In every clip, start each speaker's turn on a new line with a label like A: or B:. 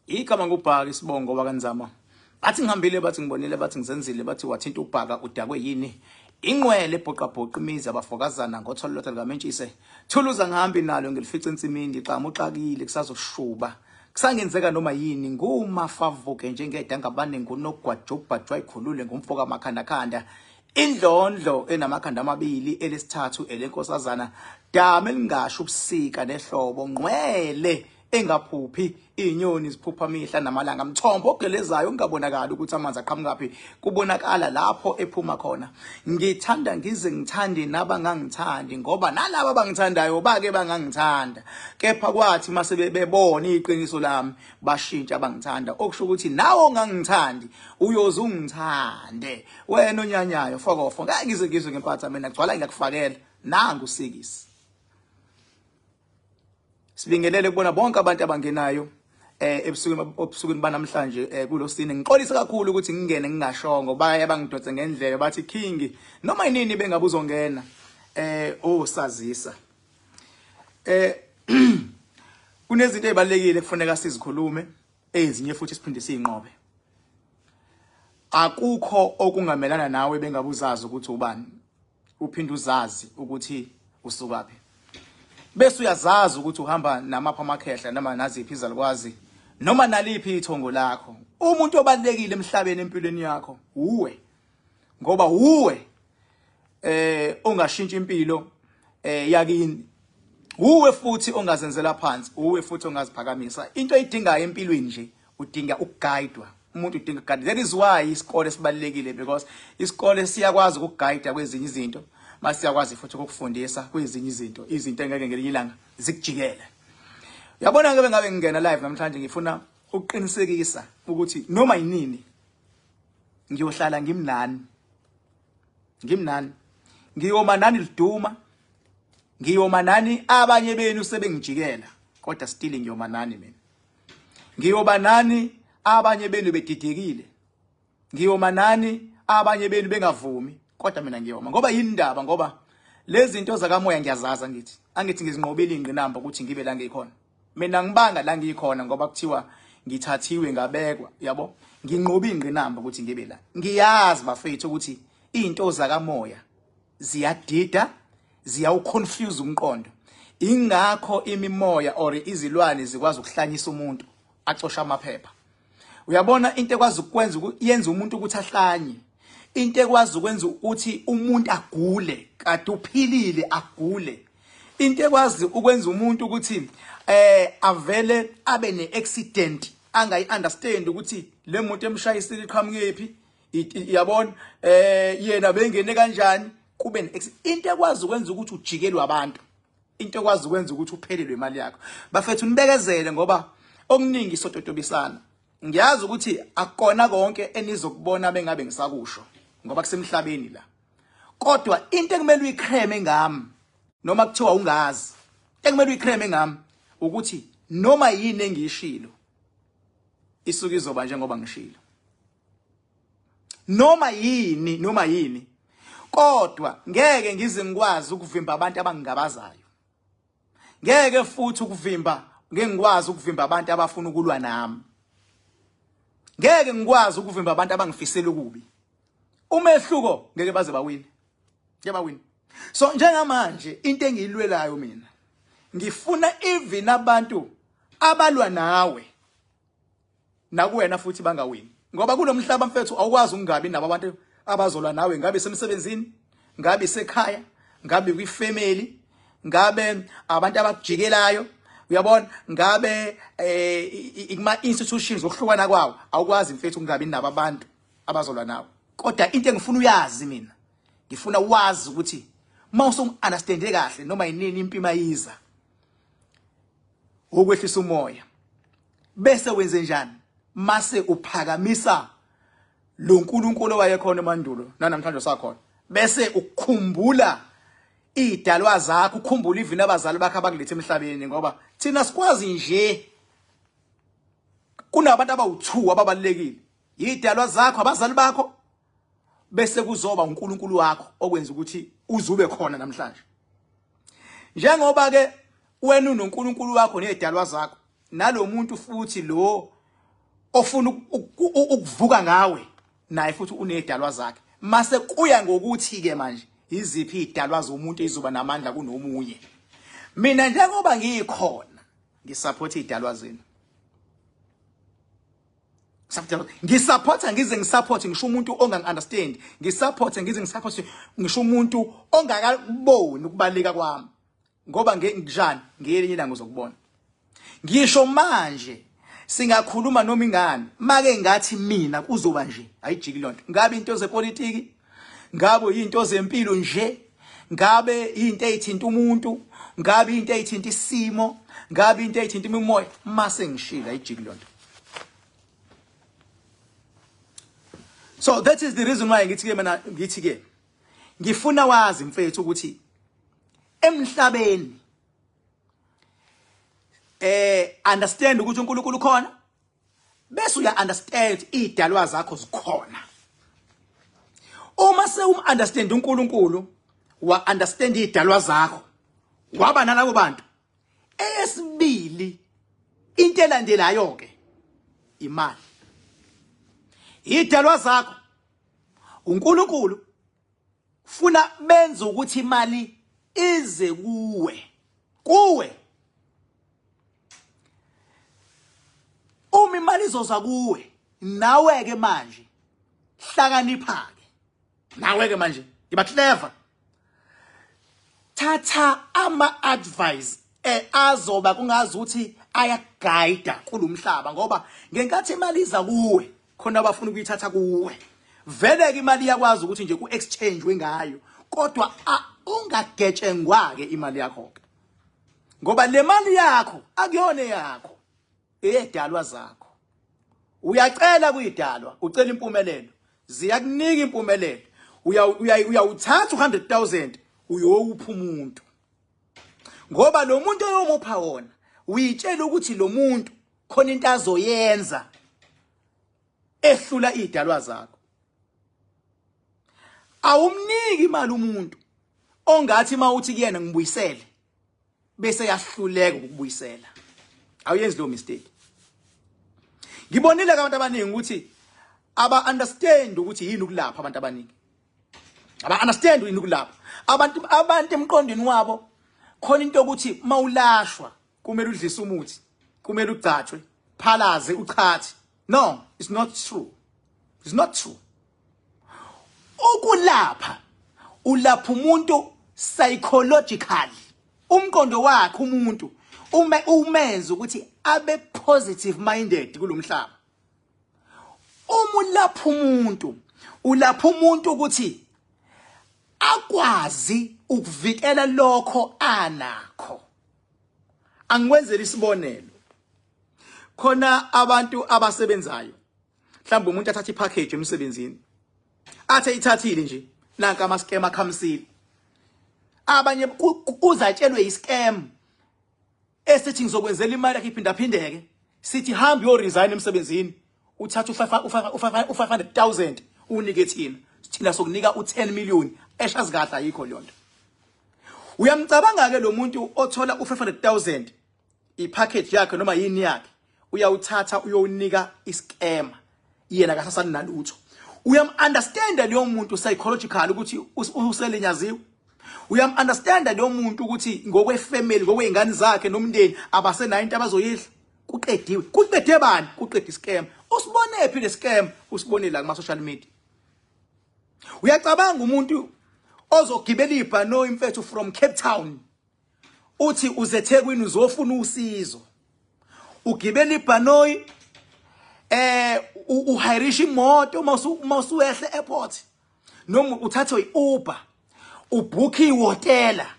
A: Igama ngubhaka isibongo wakanzama. Bathi ngihambile bathi ngibonile bathi ngizenzile bathi wathinta ubhaka udakwe yini. Inqwele ebhoqabhoqa imizi abafokazana ngothololotha likamentshise. Thuluza ngihambi nalo ngilifica ensimini ngixama uxakile kusazoshuba. Kusangenzeka noma yini ngumafavuke njengedangabane ngunogwajubhajwa ikhulule ngumfoka makhandakhanda. Indlondlo enamakhanda amabili elesithathu elenkosazana dama elingasho ubusika nehlobo ngqwele engaphuphi izinyoni ziphupha mihla namalanga mthombo ogelezayo ungabonakali ukuthi amanzi aqhamukaphi kubonakala lapho ephuma khona ngithanda ngize ngithande nabangangithandi ngoba nalabo abangithandayo bake bangangithanda kepha kwathi mase bebona iqiniso lami bashintsha bangithanda okusho ukuthi nawe ongangithandi uyoze ungithande wena onyanyayo fokofo ngeke ngize ngizwe ngempatha mina gcwala ngiyakufakela nangu usikisi Sibingelele kubona bonke abantu abangenayo ebusukwini obusukwini banamhlanje kulosine ngixolisa kakhulu ukuthi ngingene ngingashongo baye bangidonse ngendlebe bathi king noma yinini bengabe uzongena osazisa kunezinto ezibalekile kufuneka sizikhulume ezinye futhi siphinde siyinqobe akukho okungamelana nawe bengabe uzazi ukuthi ubani uphinde uzazi ukuthi usukaphi bese uyazazi ukuthi uhamba namapha amakhehla noma naziphi izalukwazi noma naliphi ithongo lakho umuntu obalekile emhlabeni empilweni yakho uwe ngoba uwe ongashintsha impilo yakini uwe futhi ongazenzela phansi uwe futhi ongaziphakamisa into oyidingayo empilweni nje udinga ukuguidwa umuntu udinga ukuguide that is why isikole sibalekile because isikole siyakwazi ukuguide kwezinye izinto masiyakwazi futhi ukukufundisa kwezinye izinto izinto engeke ngelinye ilanga zikujikele uyabona ke bengabe ngingena live namhlanje ngifuna ukuqinisekisa ukuthi noma yinini ngiyohlala ngimnani ngimnani ngiyoma nani liduma ngiyoma nani abanye benu sebengijikela kodwa still ngiyoma nani mina ngiyoba nani abanye benu bedidekile ngiyoma nani abanye benu bengavumi kodwa mina ngiyoma ngoba yini indaba ngoba lezi zinto zakamoya ngiyazaza ngithi angithi ngizinqobile ingqinamba ukuthi ngibe la ngikhona mina ngibanga la ngikhona ngoba kuthiwa ngithathiwe ngabekwa yabo nginqobe ingqinamba ukuthi ngibe la ngiyazi bafethu ukuthi izinto zakamoya ziyadida ziyawuconfuse umqondo ingakho imimoya or izilwane zikwazi ukuhlanyisa umuntu acosha amaphepha uyabona into ekwazi ukwenza yenza umuntu ukuthi ahlanye into ekwazi ukwenza ukuthi umuntu agule kade uphilile agule into ekwazi ukwenza umuntu ukuthi avele abe neaccident angayi understand ukuthi le muntu emshayisile iqhamukephi yabona yena bengene kanjani kube into ekwazi ukwenza ukuthi ujikelwe abantu into ekwazi ukwenza ukuthi uphelelwe imali yakho bafethu nibekezele ngoba okuningi sototobisana ngiyazi ukuthi akukona konke enizokubona bengabe ngisakusho ngoba kusemhlabeni la kodwa into ekumele uyicreme ngami noma kuthiwa ungazi ekumele uyicreme ngami ukuthi noma yini engiyishilo isuke izoba njengoba ngishilo noma yini noma yini kodwa ngeke ngize ngikwazi ukuvimba abantu abangingabazayo ngeke futhi ukuvimba ngeke ngikwazi ukuvimba abantu abafuna ukulwa nami ngeke ngikwazi ukuvimba abantu abangifisela ukubi umehluko ngeke baze bawine ngeke bawine so njengamanje into engiyilwelayo mina ngifuna even abantu abalwa nawe nakuwena futhi bangawini ngoba kulomhlaba mfethu awukwazi ukungabi nabo abantu abazolwa nawe ngabe semsebenzini ngabe sekhaya ngabe kwifamily ngabe abantu abakujikelayo uyabona ngabe kuma institutions okuhlukana kwawo awukwazi mfethu ukungabi nabo abantu abazolwa nawe kodwa into engifuna uyazi mina ngifuna wazi ukuthi mawusu understande kahle noma yinini impi mayiza ukwehlisa umoya bese wenze njani mase uphakamisa lo nkulunkulu owayekhona emandulo nanamhlanje usakhona bese ukukhumbula idalwa zakho ukhumbula even abazali bakho abakulethe emhlabeni ngoba thina sikwazi nje kunabantu abawu2 ababalekile idalwa zakho abazali bakho bese kuzoba uNkulunkulu wakho okwenza ukuthi uzube khona namhlanje njengoba ke wena unoNkulunkulu wakho nezidalwa zakho nalomuntu futhi lo Ofuna ukuvuka ngawe naye futhi unezidalwa zakhe. Mase kuya ngokuthi ke manje iziphi izidalwa zomuntu ezizoba namandla kunomunye. Mina njengoba ngikhona ngisupport izidalwa zenu. Ngisupporta ngize ngisupport ngisho umuntu ongangi-understand, ngisupport ngize ngisupport ngisho umuntu ongakaboni ukubaleka kwami, ngoba njani ngelinye ilanga uzokubona. Ngisho manje singakhuluma noma ingane make ngathi mina kuzoba nje ayijiki lonto, ngabe into zepolitiki, ngabe into zempilo nje, ngabe into eyithinta umuntu, ngabe into eyithinta isimo, ngabe into eyithinta imimoya, mase ngishila ayijiki lonto. So that is the reason why ngithi ke mina, ngithi ke ngifuna wazi mfethu ukuthi emhlabeni understand ukuthi uNkulunkulu khona, bese uya understand idalwa zakho zikhona. Uma sewum understand uNkulunkulu, wa understand idalwa zakho, waba nalabo bantu. Eyesibili into elandelayo ke imali. Idalwa zakho uNkulunkulu funa benze ukuthi imali ize kuwe, kuwe. Uma imali izoza kuwe, nawe ke manje hlakanipha ke, nawe ke manje iba clever, thatha ama advice azoba kungazi ukuthi ayaguide kulomhlaba, ngoba ngenkathi imali iza kuwe khona abafuna ukuyithatha kuwe. Vele ke imali iyakwazi ukuthi nje ku exchange ngayo, kodwa ungagetshengwa ke imali yakho ke, ngoba le mali yakho akuyona yakho, eyedalwa zakho. Uyacela kuyidalwa, ucela impumelelo, ziyakunika impumelelo. Uyawuthatha u100,000 uyowupha umuntu, ngoba lo muntu oyomupha wona uyitshela ukuthi lo muntu khona into azoyenza ehlula idalwa zakho. Awumniki imali umuntu ongathi mawuthi kuyena ngibuyisele bese yahluleka ukubuyisela. Awuyenzi lo mistake. Ngibonile abantu abaningi ukuthi aba understand ukuthi yini ukulapha. Abantu abaningi aba understand yini ukulapha. Abantu emqondweni wabo khona into ukuthi mawulashwa kumele udlise umuthi, kumele ugcatshwe, phalaze, uchathe. No, it's not true. It's not true. Ukulapha, ulapha umuntu psychologically, umqondo wakhe umuntu ume umenza ukuthi abe positive minded kulomhlaba. Uma ulapha umuntu, ulapha umuntu ukuthi akwazi ukuvikela lokho anakho. Angikwenzele isibonelo, khona abantu abasebenzayo, mhlawumbe umuntu athatha ipackage emsebenzini, athe ithathile nje, nanka ama scam akhamisile. Abanye uzatshelwe iscam esithi ngizokwenzela imali yakhe iphindaphindeke, sithi hamba uyo resign emsebenzini, uthatha u500,000 unike thina, thina sokunika u10 million. Eshazi kahle ayikho leyo nto. Uyamcabanga ke lo muntu othola u500,000 ipackage yakhe noma yini yakhe, uyawuthatha uyowunika iscam, yena akasasani nalutho. Uyam understand leyo muntu psychological ukuthi uselinyaziwe. Uyam understand leyo muntu ukuthi ngokwefamily, ngokwezingane zakhe nomndeni abasenayo into abazoyidla. Kuqediwe. Kuqede bani? Kuqede iscam. Usibone phi le scam? Usibone la kuma social media. Uyacabanga umuntu ozogibela ibhanoyi mfethu from Cape Town, uthi uzeThekwini uzofuna usizo, ugibela ibhanoyi, uhirisha imoto mawusuwehle airport, noma uthathwe iUber, ubhukhe ihotela,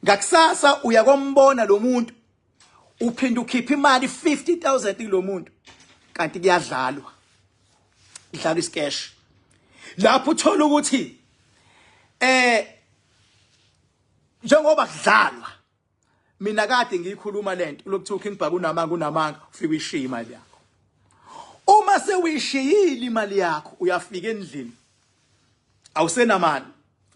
A: ngakusasa uyakombona lo muntu, uphinda ukhipha imali 50000 kulo muntu, kanti kuyadlalwa, idlalwa iscash lapho. Uthola ukuthi njengoba kudlalwa, mina kade ngiyikhuluma lento lokuthiwa King Bhaka unamanga, unamanga, ufika uyishiya imali yakho. Uma sewuyishiyile imali yakho, uyafika endlini awusenamali,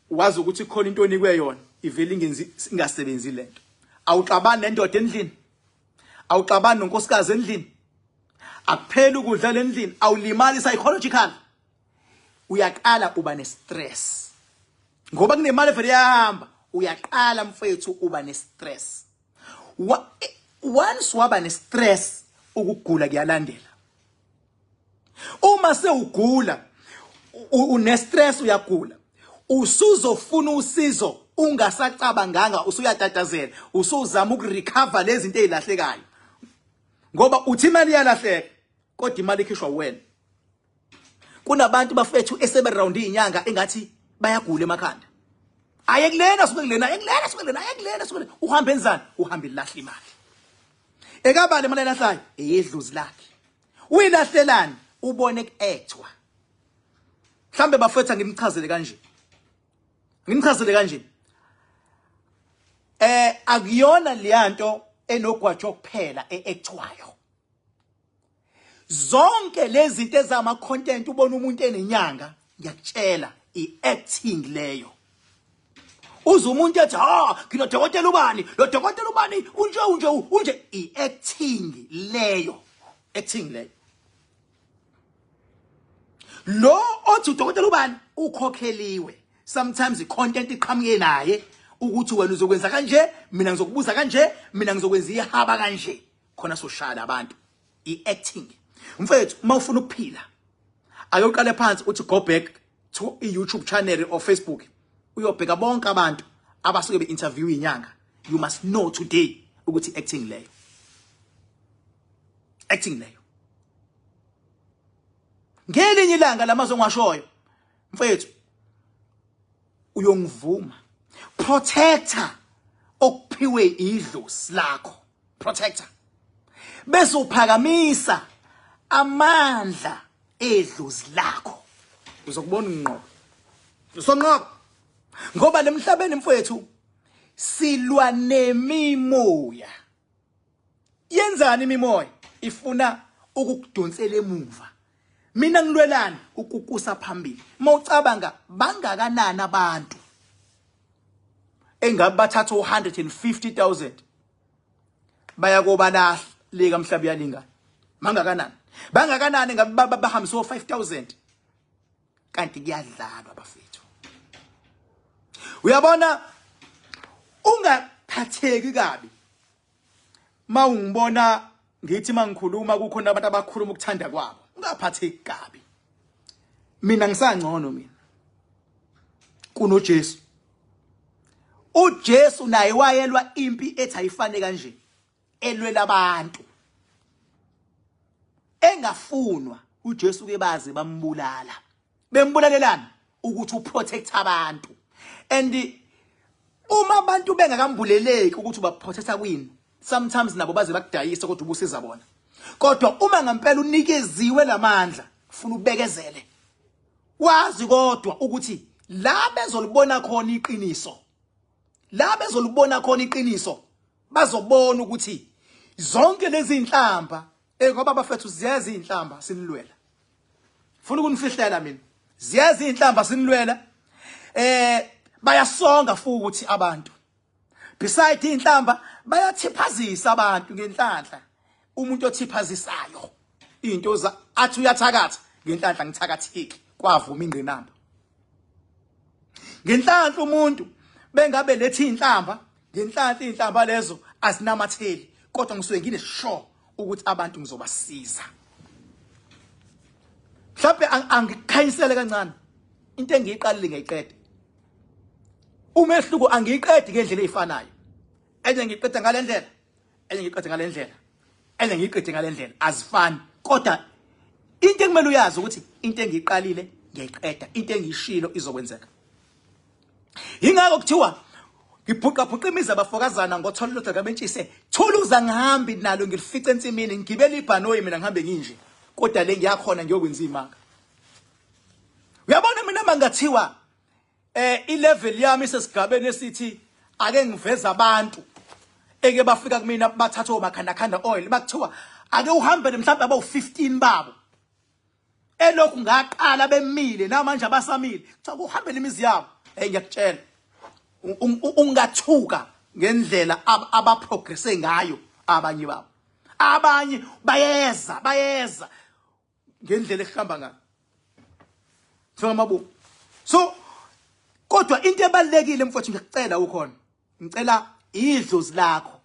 A: wazi ukuthi khona into onikwe yona ivele ingenzi, ingasebenzi lento. Awuxabani nendoda endlini, awuxabani nonkosikazi endlini. Akupheli ukudla lendlini, awulimali psychological. Uyaqala uba ne-stress ngoba kunemali vele yahamba. Uyaqala mfethu uba ne-stress. Once waba ne-stress, ukugula kuyalandela. Uma sewugula, une-stress, uyagula, usuzofuna usizo ungasacabanganga, usuyatatazela, usuzama ukurecover lezi zinto ezilahlekayo, ngoba uthi imali iyalahleka, kodwa imali ikhishwa wena. Kunabantu bafethu eseberound izinyanga engathi bayagula emakhanda. Aye kulena, suke kulena, aye kulena, suke kulena, aye kulena, suke kulena. Uhamba enzani? Uhamba ilahla imali. Ekabani imali elahlayo? Eyedlozi lakhe. Uyilahlelani? Ubone kuethwa. Mhlambe bafethu ngimchazele kanje, ngimchazele kanje, akuyona leyanto enogwajo kuphela eactwayo. Zonke lezi zinto ezama content, ubona umuntu enenyanga, ngiyakutshela, i-acting leyo. Uze umuntu ethi, "Ha, nginodokotela ubani, lo dokotela ubani unje unje unje," i-acting leyo, acting leyo. Lo othi udokotela ubani ukhokheliwe. Sometimes i-content iqhamuke naye ukuthi wena uzokwenza kanje, mina ngizokubuza kanje, mina ngizokwenza ihaba kanje, khona soshaya abantu. I-acting mfethu. Uma ufuna ukuphila, ayoqale phansi uthi go back to i-YouTube channel or Facebook, uyobheka bonke abantu abasuke be-interview inyanga. You must know today ukuthi acting leyo, acting leyo. Ngelinye ilanga lamazwi ongashoyo mfethu uyongivuma. Protector okuphiwe idlozi lakho, protector, bese uphakamisa amandla edlozi lakho, uzokubona unqoba, usonqoba, ngoba lemhlabeni mfowethu silwa nemimoya. Yenzani imimoya? Ifuna ukukudonsela emuva. Mina ngilwelani? Ukukusa phambili. Mawucabanga, bangakanani abantu engabe bathatha u150,000 baya kobalahla lika mhlaba uyalingana? Bangakanani, bangakanani ngabe bahambisa o5000? Kanti kuyadlalwa bafethu. Uyabona, ungaphatheki kabi mawungibona ngithi mangikhuluma kukhona abantu abakhuluma ukuthanda kwabo. Ungaphatheki kabi. Mina ngisangcono mina kunoJesu. uJesu naye wayelwa impi ethi ayifane kanje, elwela abantu engafunwa. uJesu ke baze bambulala. Bembulalelana ukuthi uprotect abantu. And uma abantu bengakambuleleki ukuthi ubaprotecta kwini, sometimes nabo baze bakudayisa, kodwa ubusiza bona. Kodwa uma ngempela unikeziwe lamandla, ufuna ubekezele, wazi kodwa ukuthi la bezolibona khona iqiniso, la bezolibona khona iqiniso, bazobona ukuthi zonke lezi inhlamba, ngoba bafethu ziyeza inhlamba sinilwela. Funa ukunifihlela mina, ziyeza inhlamba sinilwela. Bayasonga futhi abantu. Beside inhlamba, bayathiphazisa abantu ngenhlanhla. Umuntu othiphazisayo into za athi uyathakatha, ngenhlanhla ngithakathiki, kwavuma ingqinamba. Ngenhlanhla umuntu bengabe lethi inhlamba, ngenhlanhla inhlamba lezo azinamatheli, kodwa ngisuke ngine sure ukuthi abantu ngizobasiza. Mhlawumbe angikukhanyisele kancane, into engiyiqalile ngiyayiqeda. Umehluko, angiyiqedi ngendlela ezifanayo. Enye ngiyiqeda ngale ndlela, enye ngiyiqede ngale ndlela, enye ngiyiqede ngale ndlela, azifani. Kodwa into ekumele uyazi ukuthi into engiyiqalile ngiyayiqeda, into engiyishilo izokwenzeka. Ingakho kuthiwa ngibhuqabhuqa imizi abafokazana ngothola lodwa kabentshise thuluza, ngihambi nalo, ngilifice ensimini, ngigibela ibhanoyi mina, ngihambe nginje, kodwa le ngiyakhona ngiyokwenza imanga. Uyabona, mina mangathiwa ilevel yami isesigabeni esithi ake ngiveza abantu eke bafika kumina bathatha omakhanda khanda oil, bakuthiwa ake uhambe mhlawumbe abawu15 babo elokhu ngaqala bemile namanje abasamile, kuthiwa kuhambele imizi yabo, hey, ngiyakutshela, ungathuka ngendlela abaprogresse ngayo abanye babo. Abanye bayeza, bayeza ngendlela ehamba ngayo. Njengamabumba. So kodwa into ebalekile mfowethu, ngiyacela ukhona. Ngicela idlozi lakho.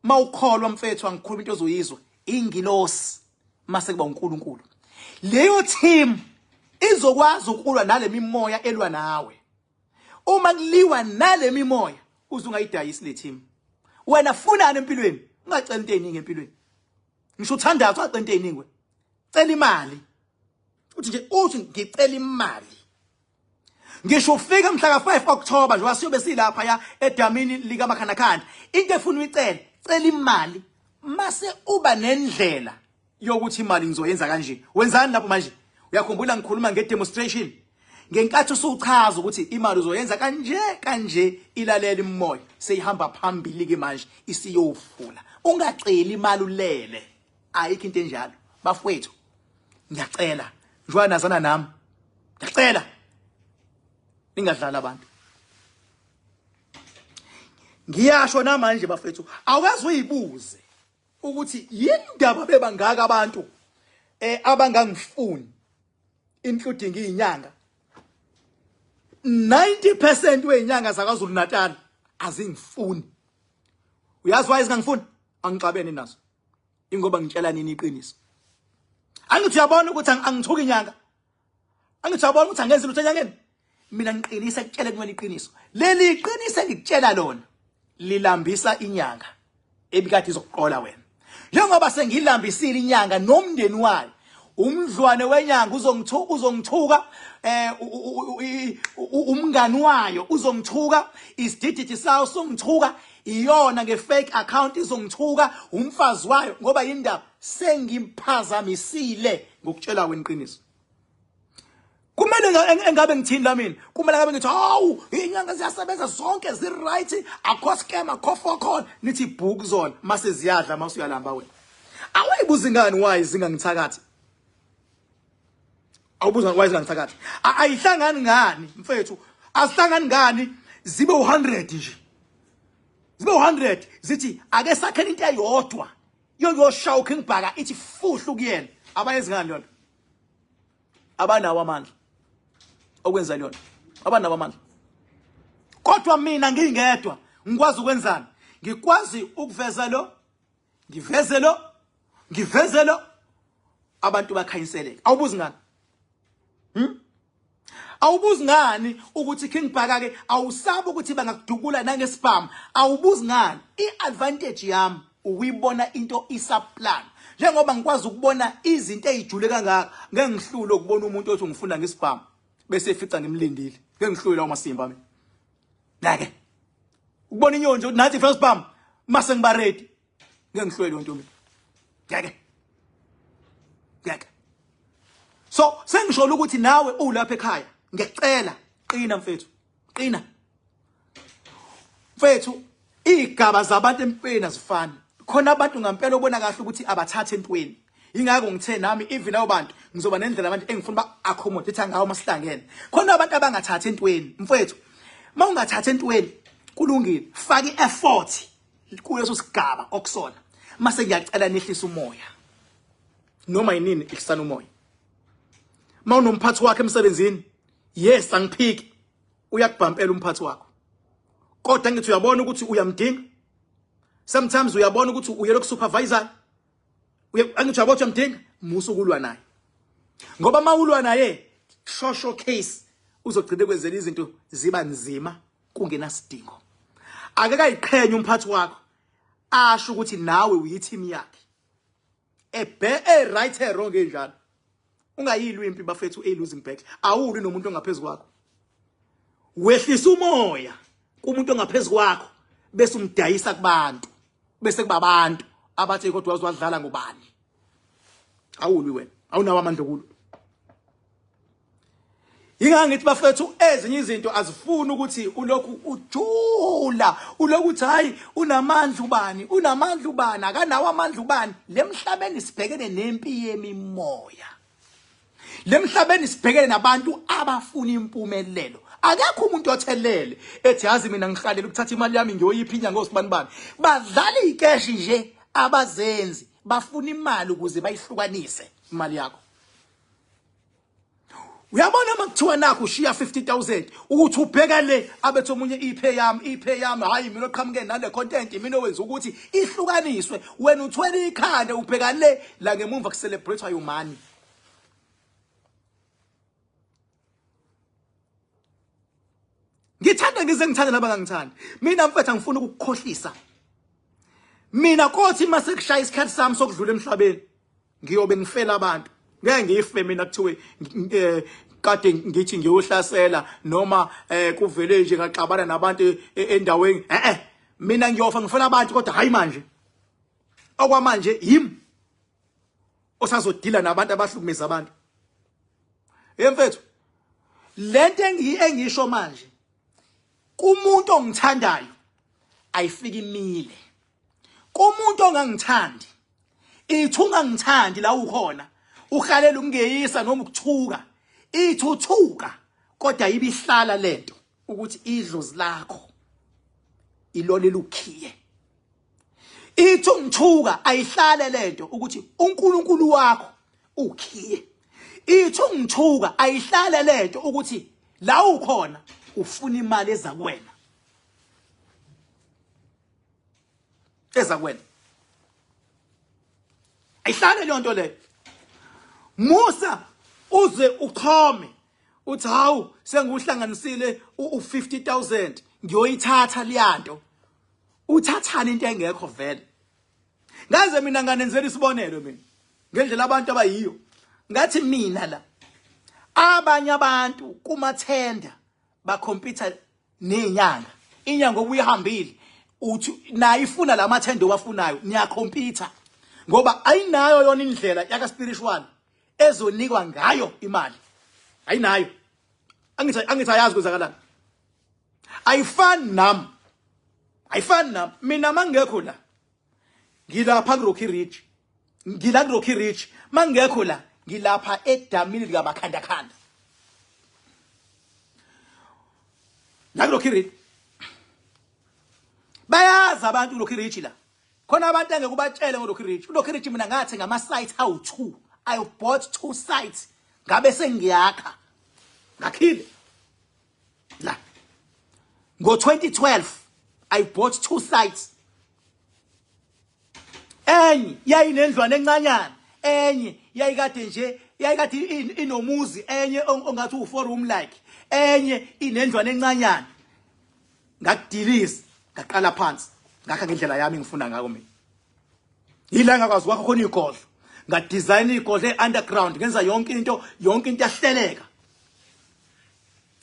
A: Mawukholwa mfethu, angikhuluma into ozoyizwa, ingilosi mase kuba uNkulunkulu. Leyo team izokwazi ukulwa nale mimoya elwa nawe. Uma kuliwa nale mimoya, uze ungayidayisi le team. Wena funani empilweni? Ungacela into eziningi empilweni. Ngisho uthandaza, ungacela into eziningi wena. Cela imali. Uthi nje, uthi ngicela imali. Ngisho ufika mhla ka5 October nje, wasiyobe silapha ya edamini lika Makhanakhanda. Into efuna uyicele, cela imali. Mase uba nendlela yokuthi imali ngizoyenza kanje. Wenzani lapho manje? Uyakhumbula ngikhuluma ngedemonstration? Ngenkathi usuchaza ukuthi imali uzoyenza kanje kanje, ilalela imoya seyihamba phambili ke manje, isiyofula. Ungaceli imali ulele, ayikho into enjalo bafowethu. Ngiyacela njengoba nazana nami, ngiyacela ningadlala abantu. Ngiyasho namanje bafethu, awukaze uyibuze ukuthi yindaba bebangaka abantu abangangifuni, including izinyanga. 90% wezinyanga zakwaZulu Natal azingifuni. Uyazi why zingangifuni? Angixabene nazo, ingoba ngitshela nini iqiniso. Angithi uyabona ukuthi angithuki inyanga, angithi uyabona ukuthi angenzi lutho enyangeni. Mina ngiqinisa kutshela kumele iqiniso. Leli iqiniso engikutshela lona lilambisa inyanga ebikade izokuqola wena. Njengoba sengilambisile inyanga nomndeni wayo, umdlwane wenyanga uzongithuka, uzongithuka, umngani wayo uzongithuka, isidididi sawo songithuka, iyona nge-fake account izongithuka, umfazi wayo, ngoba yindaba sengimphazamisile ngokutshela wena iqiniso. Kumele engabe ngithini la mina? Kumele ngabe ngithi hawu, inyanga ziyasebenza zonke, zi-right, akho scam, akho fokol. Nithi ibhuku zona mase ziyadla, mase uyalamba wena. Awuyibuza ingani why zingangithakathi? Awubuza why zingangithakathi? Ayihlangani ngani mfethu? Azihlangani ngani zibe u100 nje, zibe u100, zithi ake sakhele into eyodwa yokuyoshaya uKing Bhaka, ithi fuhlu kuyena. Abayenzi ngani leyo nto? Abanawo amandla okwenza leyo nto, abanawo amandla. Kodwa mina ngingedwa ngikwazi ukwenzani? Ngikwazi ukuveza lo, ngiveze lo, ngiveze lo, abantu bakhanyiseleke. Awubuzi ngani? Awubuzi ngani ukuthi King Bhaka ke awusabi ukuthi bangakudubula nangesibhamu? Awubuzi ngani? I-advantage yami ukuyibona into isaplan. Njengoba ngikwazi ukubona izinto ezijule kangaka, ngeke ngihlule ukubona umuntu othi ngifuna ngesibhamu bese efica ngimlindile. Ngeke ngihlule lawo masimba mina. Ngeke. Ukubona inyoni nje ukuthi nathi ifuna isibhamu mase ngiba ready. Ngeke ngihlule leyo nto mina. Ngeke. Ngeke. So sengisholo ukuthi nawe ulapha ekhaya, ngiyacela qina mfethu, qina mfethu. Igaba zabantu empilweni azifani. Khona abantu ngampela obona kahle ukuthi abathathe entweni. Ingakho ngithe nami even labo bantu ngizoba nendlela manje engifuna ba accommodate ngawo masihlangene. Khona abantu abangathathi entweni mfethu. Mawungathathi entweni kulungile, faka ieffort kuleso sigaba okusona. Mase ngiyacela nehlisa umoya. Noma yinini ihlisana umoya. Mawunomphathi wakhe emsebenzini, yes, angiphiki, uyakubhampela umphathi wakho, kodwa ngithi uyabona ukuthi uyamdinga. Sometimes uyabona ukuthi uyelo kusupervisor, angithi uyabona uyamdinga, musa ukulwa naye, ngoba mawulwa naye shosho case uzogcina kwenzela izinto ziba nzima kungenasidingo. Ake kayiqhenye umphathi wakho, asho ukuthi nawe uyi-team yakhe ebe e right e wrong enjalo. Ungayilwi impi bafethu e losing battle. Awulwi nomuntu ongaphezulu kwakho. Wehlisa umoya kumuntu ongaphezulu kwakho bese umdayisa kubantu, bese kuba abantu abathi kodwa wazi wadlala ngobani. Awulwi wena, awunawo amandla okulwa. Ingakho ngithi bafethu, ezinye izinto azifuni ukuthi ulokhu ujula, ulokhu uthi hayi unamandla ubani, unamandla ubani, akanawo amandla ubani. Lemhlabeni sibhekene nempi yemimoya, lemhlabeni sibhekene nabantu abafuna impumelelo. Akekho umuntu othelele ethi yazi mina ngihalela ukuthatha imali yami ngiyoyipha inyanga osibani bani. Badlala ikeshi nje. Abazenzi bafuna imali ukuze bayihlukanise imali yakho. Uyabona uma kuthiwa nakho ushiya 50000 ukuthi ubheka le abethi omunye iphe yami iphe yami, hayi mina oqhamuke nale content, mina owenza ukuthi ihlukaniswe, wena uthwele ikhanda ubheka le la ngemumva kucelebrate your money. Ngithanda ngize ngithande nabangangithandi. Mina mfethu angifuni ukukukhohlisa. Mina kothi mase kushaya isikhathi sami sokudlula emhlabeni ngiyobe ngifela abantu. Ngeke ngife mina kuthiwe kade ngithi ngiyohlasela noma kuvele nje ngaxabana nabantu endaweni. Mina ngiyofa ngifela abantu, kodwa hayi manje. Okwamanje yimi osazodila nabantu abahlukumeza abantu. Hey mfethu, lento engisho manje kumuntu ongithandayo ayifiki imile, kumuntu ongangithandi ithi ungangithandi la ukhona uhalela ukungeyisa noma ukuthuka, ithi uthuka kodwa ibihlala lento ukuthi idlozi lakho ilona elukhiye. Ithi ungithuka ayihlale lento ukuthi uNkulunkulu wakho ukhiye. Ithi ungithuka ayihlale lento ukuthi la ukhona ufuna imali eza kuwena, eza kuwena. Ayihlale leyo nto leyo. Musa uze uchome uthi hawu senguhlanganisile u50000 ngiyoyithatha leyanto. Uthathana into engekho vele. Ngaze mina nganenzela isibonelo mina ngendlela abantu abayiyo. Ngathi mina la abanye abantu kumathenda bakhompyutha nezinyanga, inyanga obuyihambile uthi nayo ifuna la mathenda owafunayo, niyakhompyutha ngoba ayinayo yona indlela yaka spiritual ezonikwa ngayo imali, ayinayo. Angithi ayazi kwenzakalani. Ayifani nami, ayifani nami. Mina mangekho la ngilapha ku Rocky Ridge, ngila ku Rocky Ridge, mangekho la ngilapha edamini likabakhanda khanda la ku Rocky Ridge. Bayazi abantu ku Rocky Ridge la khona abantu engeke ubatshele ngo Rocky Ridge. URocky Ridge mina ngathi ngama sites awu2, I bought 2 sites ngabe sengiyakha, ngakhile la ngo-2012. I bought 2 sites, enye yayinendlwana encanyana, enye yayikade nje yayikade inomuzi, enye ongathi u4 room like, enye inendlwana encanyana. Ngakudiliza ngaqala phansi ngakha ngendlela yami ngifuna ngako mina. Yila ngakwazi kwakho khona igodlo, ngadesign igodlo e-underground, ngenza yonke into, yonke into yahleleka.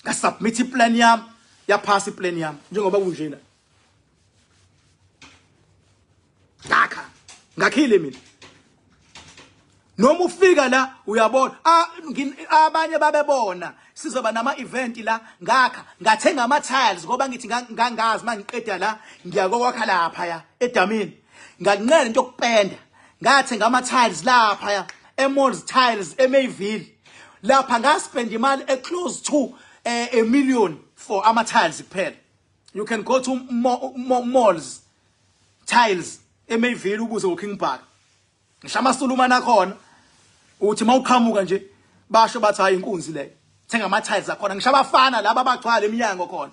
A: Ngasubmit iplan yami, yaphasa iplan yami njengoba kunjena. Ngakha, ngakhile mina. Noma ufika la uyabona abanye babebona sizoba nama event la, ngakha ngathenga ama tiles ngoba ngithi ngangazi mangiqeda la ngiyakokwakha lapha ya edamini. Ngakunqena into yokupenda, ngathenga ama tiles lapha ya eMalls Tiles eMayville lapha, ngaspend imali e close to a million for ama tiles kuphela. You can go to malls tiles eMayville ubuze uKing Park, ngisho amasulumane akhona uthi mawuqhamuka nje basho bathi hayi inkunzi leyo, thenga ama tiles akhona. Ngisho abafana laba abagcwala eminyango khona,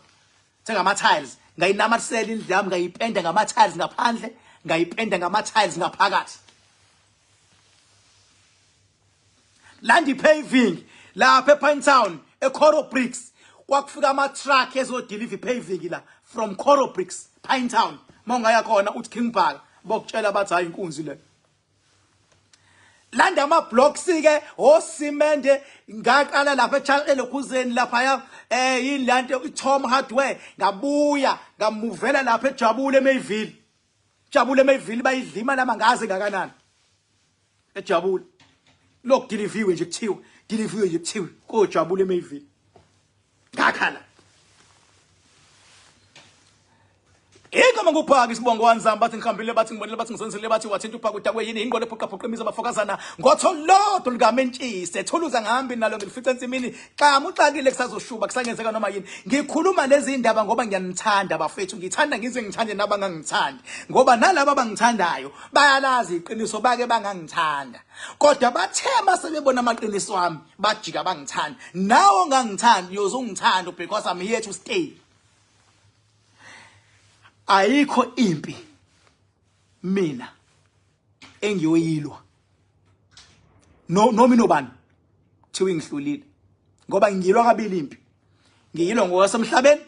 A: thenga ama tiles. Ngayinamathisela indlu yami, ngayipenda ngama tiles ngaphandle, ngayipenda ngama tiles ngaphakathi. Landi paving lapha ePinetown eCoral Bricks, kwakufika ama truck ezodeliver paving la from Coral Bricks Pinetown. Mawungaya khona uthi King Park, bokutshela bathi hayi inkunzi le. Landa ama blocks ke osimende, ngaqala lapha elokhuzeni lapha yini lanto iTom Hardware, ngabuya ngamuvela lapha eJabule eMayville. Jabule eMayville bayidlima lama ngaze ngakanani ejabule, lokhu deliviwe nje kuthiwe deliviwe nje kuthiwe kojabule eMayville. Ngakhala Igama nguphaka isibongo wanzamba bathi ngihambile bathi ngibonile bathi ngizenzile bathi wathinta uphaka udakwe yini ingqondo ephuqa phuqa imizi abafokazana ngotho lodwa likamentshise ethuluza ngihambi nalo ngilifica ensimini xamu uxakile kusazoshuba kusangenzeka noma yini. Ngikhuluma lezi indaba ngoba ngiyanithanda bafethu, ngithanda ngize ngithande nabangangithandi ngoba nalabo abangithandayo bayalazi iqiniso bake bangangithanda kodwa bathe masebebona amaqiniso ami bajika bangithanda. Nawe ongangithandi uyozungithanda because I'm here to stay. Ayikho impi mina engiyoyilwa no noma inobani kuthiwa ingihlulile ngoba ngiyilwa kabili impi, ngiyilwa ngokwasemhlabeni,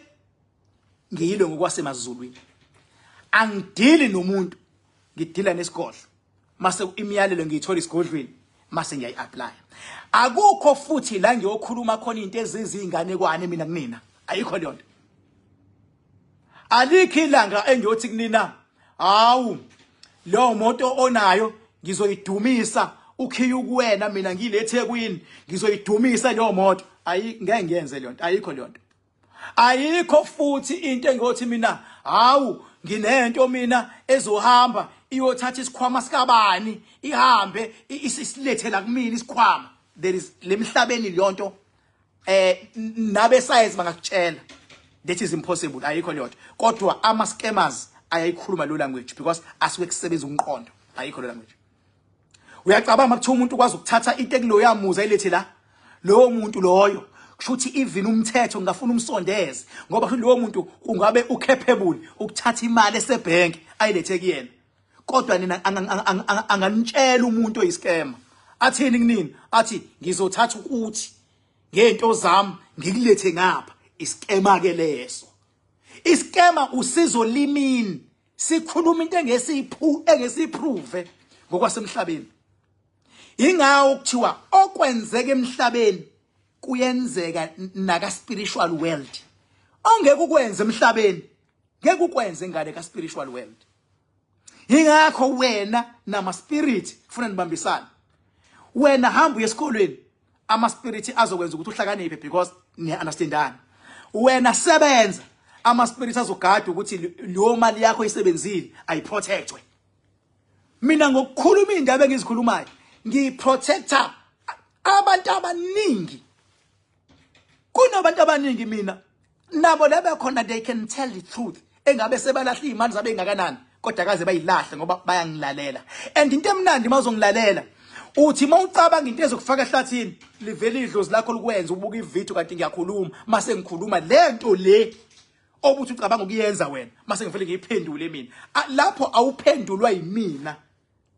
A: ngiyilwe ngokwasemazulwini. Angidili nomuntu, ngidila nesigodlo. Mase imiyalelo ngiyithola isigodlweni mase ngiyayi-apply. Akukho futhi la ngiyokhuluma khona into ezizinganekwane mina kunina, ayikho leyo nto. Alikho ilanga engiyothi kunina hawu leyo moto onayo ngizoyidumisa ukhiye ukuwena mina ngilethe eThekwini ngizoyidumisa leyo moto. Ayi, ngeke ngiyenze leyo nto, ayikho leyo nto. Ayikho futhi into engiyothi mina hawu nginento mina ezohamba iyothatha isikhwama sikabani ihambe isilethe la kumina isikhwama. There is lemhlabeni leyo nto, nabe science bangakutshela that is impossible, ayikho leyo nto. Kodwa ama scammers ayayikhuluma lo language because asuke kusebenza umqondo, ayikho lo language. Uyacabanga kuthiwa umuntu ukwazi ukuthatha into ekuloya muzi ayilethe la, lowo muntu loyo kusho ukuthi even umthetho ngingafuna umsondeze ngoba kusho lowo muntu kungabe ucapable ukuthatha imali esebank ayilethe kuyena. Kodwa nina anganitshela umuntu oyiscammer athini kunini, athi ngizothatha ukuthi ngento zami ngikulethe ngapha. Iskema ke leso, iskema usizo limini sikhuluma into engesiprove ngokwasemhlabeni. Ingawo kuthiwa okwenzeka emhlabeni kuyenzeka naka spiritual world. Ongeke ukwenze emhlabeni ngeke ukwenze ngale ka spiritual world. Ingakho wena nama spirit kufuna nibambisane. Wena hamba uye esikolweni, ama spirit azokwenza ukuthi uhlakaniphe because niya understandana. Wena sebenza, ama spirit azogada ukuthi leyo mali yakho isebenzile ayiprotectwe. Mina ngokukhuluma indaba engizikhulumayo ngiprotector abantu abaningi. Kunabantu abaningi mina nabo lebe khona, they can tell the truth. Engabe sebalahla izimali zabe engakanani kodwa kaze bayilahle ngoba bayangilalela. And into emnandi mawuzongilalela uthi mawucabanga into ezokufaka ehlathini livele idlozi lakho likwenza ubuka ivideo kanti ngiyakhuluma. Mase ngikhuluma lento le obuthi ucabanga ukuyenza wena mase ngivele ngiyiphendule mina. Lapho awuphendulwa yimina,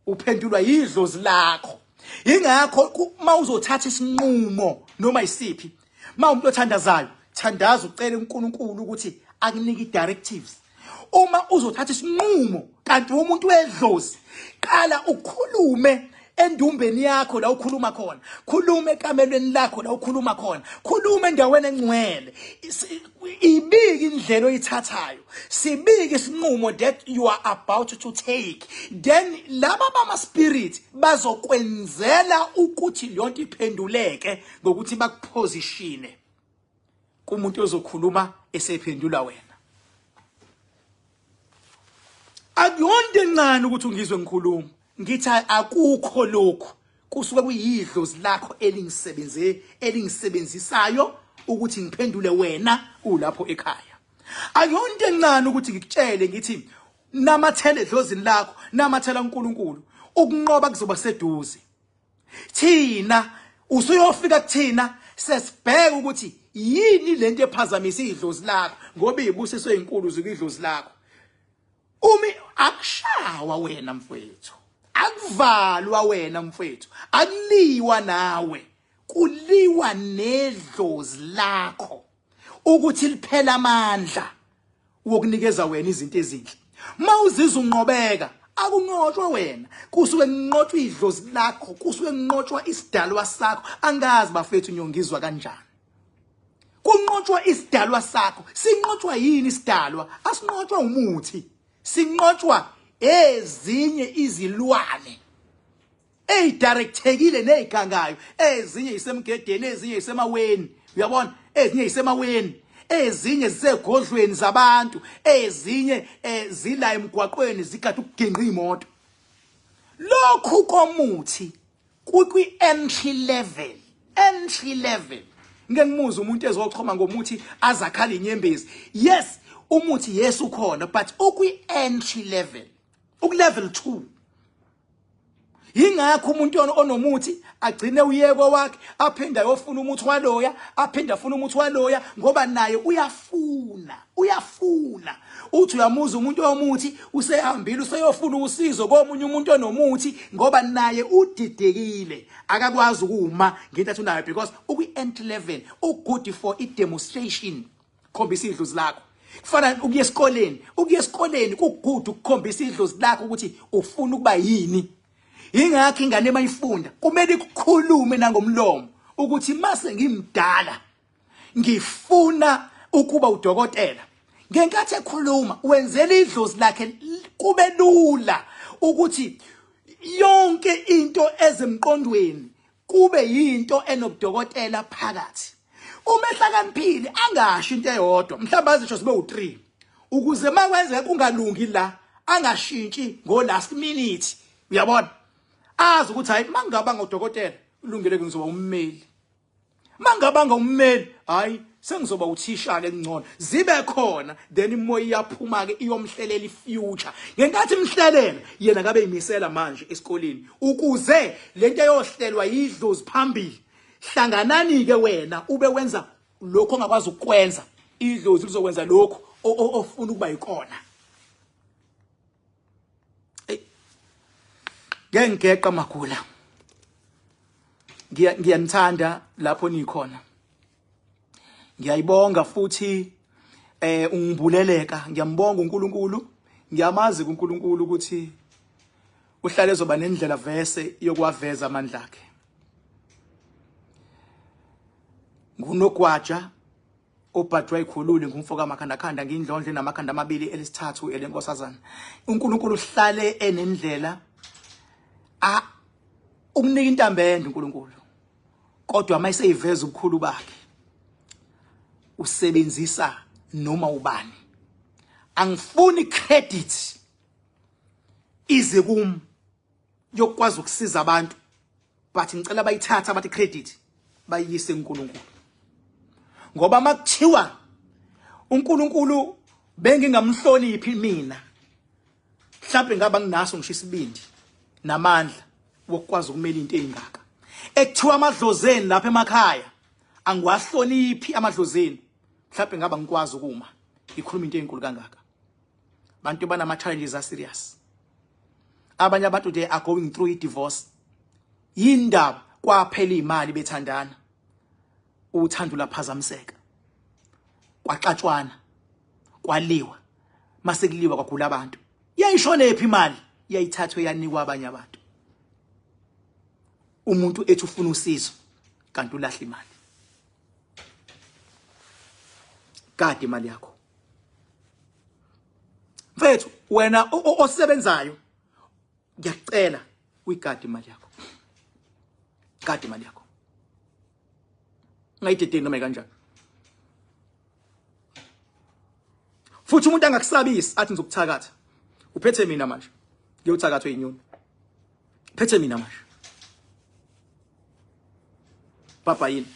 A: uphendulwa yidlozi lakho. Ingakho mawuzothatha isinqumo noma isiphi, mawumuntu othandazayo thandaza ucele uNkulunkulu ukuthi akunike directives. Uma uzothatha isinqumo kanti umuntu wedlozi, qala ukhulume endumbeni yakho la ukhuluma khona, khuluma ekamelweni lakho la ukhuluma khona, khuluma endaweni engcwele, ibike indlela oyithathayo, sibike isinqumo that you are about to take, then laba bama spirit bazokwenzela ukuthi leyo nto iphenduleke ngokuthi bakupositione kumuntu ozokhuluma esephendula wena. Akuyonto encane ukuthi ungizwe ngikhuluma ngithi akukho lokhu, kusuke kuyidlozi lakho elingisebenze elingisebenzisayo ukuthi ngiphendule wena ulapho ekhaya. Akuyonto encane ukuthi ngikutshele ngithi namathele edlozini lakho, namathela uNkulunkulu, ukunqoba kuzoba seduze. Thina usuyofika kuthina sesibheka ukuthi yini lento ephazamisa idlozi lakho ngoba izibusiso ezinkulu zikidlozi lakho. Umi akushawa wena mfowethu, akuvalwa wena mfowethu, akuliwa nawe, kuliwa nedlozi lakho ukuthi liphela amandla wokunikeza wena izinto ezinhle. Mawuzizwa unqobeka, akunqotshwa wena, kusuke kunqotshwa idlozi lakho, kusuke kunqotshwa isidalwa sakho. Angazi bafethu nyongizwa kanjani. Kunqotshwa isidalwa sakho. Sinqotshwa yini isidalwa? Asinqotshwa umuthi, sinqotshwa ezinye izilwane ezidirectekile nezigangayo, ezinye isemgedeni, ezinye isemaweni, uyabona, ezinye isemaweni, Ezinye zisegodlweni zabantu, ezinye zila emgwaqweni zigade ukuginqa imoto. Lokhu komuthi kwi entry level, entry level. Ngeke ngimuze umuntu ezochoma ngomuthi azakhala inyembezi. Yes, umuthi yes ukhona, but ukwi entry level, uku level 2. Yingakho umuntu onomuthi agcine uyekwa wakhe, aphinde ayofuna umuthi waloya, aphinde afune umuthi waloya, ngoba naye uyafuna, uyafuna. Uthi uyamuza umuntu omuthi usehambile useyofuna usizo komunye umuntu onomuthi, ngoba naye udidekile, akakwazi ukuma ngento athi unayo, because ukwi-entry level, u-good for i-demonstration. Khombisa idlozi lakho. Kufana ukuya esikoleni, ukuya esikoleni ku-good ukukhombisa idlozi lakho ukuthi ufuna ukuba yini. Ingakho ingane mayifunda kumele ikukhulume nangomlomo ukuthi mase ngimdala ngifuna ukuba udokotela. Ngenkathi ekhuluma wenzela idlozi lakhe kube lula ukuthi yonke into ezemqondweni kube yinto enobudokotela phakathi. Uma ehlakaniphile angasho into eyodwa, mhlawumbe azisho zibe u3, ukuze makwenzeka kungalungi la angashintshi ngo last minute. Uyabona, azi ukuthi hayi, mangaba ngodokotela ulungile ngizoba ummeli, mangabanga ummeli hayi sengizoba uthisha ke ngcono, zibe khona. Then imoya iyaphuma ke iyomhlelela ifuture. Ngenkathi imhlelela yena ngabe imisela manje esikoleni ukuze lento eyohlelwa yidlozi phambili. Hlanganani ke wena ube wenza lokho ongakwazi ukukwenza, idlozi lizokwenza lokho ofuna ukuba yikona. Ngeke ngigeqa magula, ngiyanithanda lapho nikhona, ngiyayibonga futhi ungibuleleka. Ngiyambonga uNkulunkulu, ngiyamazi kuNkulunkulu ukuthi uhlale ezoba nendlela vese yokuwaveza amandla akhe. Ngunogwaja obhajwa ikhulule, ngumfo kamakhandakhanda, ngindlondle namakhanda amabili, elisithathu elenkosazana. uNkulunkulu uhlale enendlela a ukunika intambo ende uNkulunkulu, kodwa mayiseyiveza ubukhulu bakhe usebenzisa noma ubani. Angifuni credit ize kum yokukwazi ukusiza abantu, but ngicela bayithatha abathi credit bayiyise kuNkulunkulu, ngoba makuthiwa uNkulunkulu bengingamhloniphi mina, mhlawumbe ngaba nginaso ngisho isibindi namandla wokukwazi ukumela into ezingaka. Ekuthiwa amadlozeni lapha emakhaya angiwahloniphi amadlozeni, mhlawumbe ngaba ngikwazi ukuma ngikhuluma into ezinkulu kangaka. Bantu banama challenges a serious, abanye abantu they are going through a divorce. Yindaba kwaphela imali bethandana, uthando laphazamiseka, kwaxatshwana, kwaliwa, mase kuliwa kwagula abantu. Yayishonephi imali? Yayithathwe yanikwa abanye abantu. Umuntu ethi ufuna usizo kanti ulahla imali. Kade imali yakho mfethu, wena osebenzayo, ngiyakucela uyigade imali yakho, gade imali yakho, ungayidedeli noma kanjani. Futhi umuntu angakusabisi athi ngizokuthakatha, uphethe mina manje ngiyothakathwa inyoni, phethe mina manje baba yini.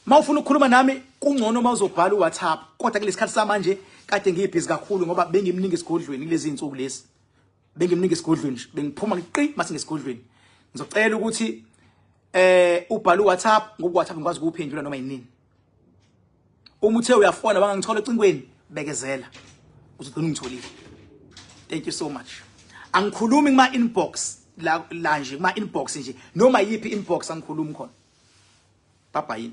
A: Mawufuna ukukhuluma nami kungcono mawuzobhala uWhatsApp, kodwa kulesikhathi samanje kade ngiyibhizi kakhulu ngoba bengimningi esigodlweni kulezi insuku lezi, bengimningi esigodlweni nje, bengiphuma ngiqi mase ngesigodlweni. Ngizocela ukuthi ubhale uWhatsApp, ngoba uWhatsApp ngikwazi ukuphendula noma yinini. Uma uthe uyafona bangangithola ocingweni, bekezela uzogcina ungitholile. Thank you so much. Angikhulumi kuma inbox la nje, kuma inbox nje, noma yipi inbox angikhulumi khona. Bye bye.